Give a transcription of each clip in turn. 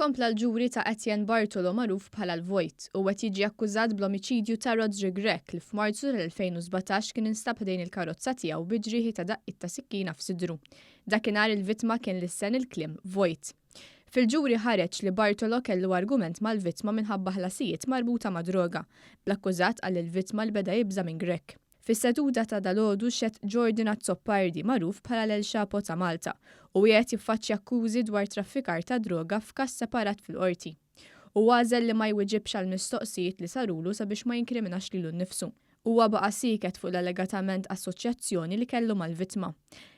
Kompla l-ġuri ta' Etienne Bartolo magħruf bħala l-Vojt. Huwa qed jiġi akkużat bl-omiċidju ta' Roderick Grech li f'Marzu tal-2017 kien instab ħdejn il-karozza tiegħu bi ġrieħi ta' daqqiet ta' sikkina f'sidru. Dakinhar il-vittma kien lissen il-kliem Vojt. Fil-ġuri ħareġ li Bartolo kellu argument mal-vittma minħabba ħlasijiet marbuta mad-droga, bl-akkużat qal lill-vittma li beda jibża' minn Grech. Fis-seduta ta' dalgħodu xehed Jordan Azzopardi, magħruf bħala l-El Chapo ta' Malta, u qiegħed jiffaċċja akkużi dwar traffikar ta' droga f'każ separat fil-Qorti. Huwa għażel li ma jwiġibx għall-mistoqsijiet li sarulu sabiex ma jinkriminax lilu nnifsu. Huwa baqa' sieket fuq l-allegatament assoċjazzjoni li kellu mal-vittma.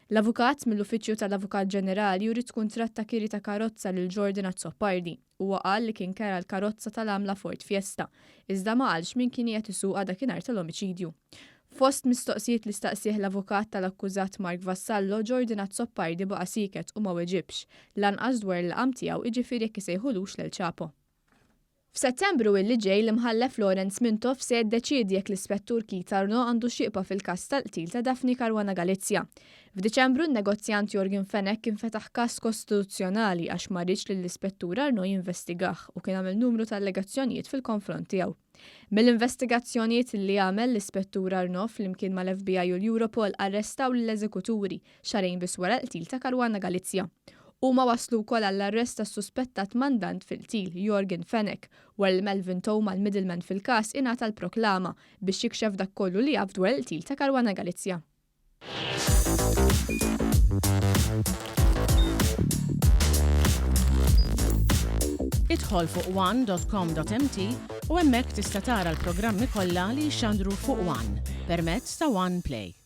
L-avukat mill-Uffiċċju tal-Avukat Ġenerali uriet kuntratt ta' kiri ta' karozza lil Jordan Azzopardi. Huwa qal li kien kera l-karozza tal-għamla Ford Fiesta, iżda ma qalx min kien qiegħed isuqha dakinhar tal-omiċidju. Fost mistoqsijiet li staqsieh l-avukat tal-akkużat Mark Vassallo, Jordan Azzopardi baqa' sieket u ma weġibx, lanqas dwar il-laqam tiegħu iġifieri jekk isejħulux l-El Chapo. F'Settembru illi ġej l-Imħallef Lawrence Mintoff se jiddeċiedi jekk l-Ispettur Keith Arnaud għandux jibqa' fil-każ tal-qtil ta' Daphne Caruana Galizia. F'Diċembru n-negozjant Yorgen Fenech kien fetaħ każ kostituzzjonali għax ma riedx lill-Ispettur Arnaud jinvestigah u kien għamel numru ta' allegazzjonijiet fil-konfront tiegħu. Mill-investigazzjonijiet li għamel l-Ispettur Arnaud flimkien mal-FBI u l-Europol arrestaw lill-eżekuturi xahrejn biss wara l-qtil ta' Caruana Galizia. Huma waslu wkoll għall-arrest tas-suspettat mandant fil-qtil, Yorgen Fenech, wara li Melvin Theuma l-middleman fil-każ ingħata l-proklama biex jikxef dak kollu li jaf dwar il-qtil ta' Caruana Galizia. Idħol fuq one.com.mt u hemmhekk tista' tara l-programmi kollha li jixxandru fuq One permezz ta' One Play.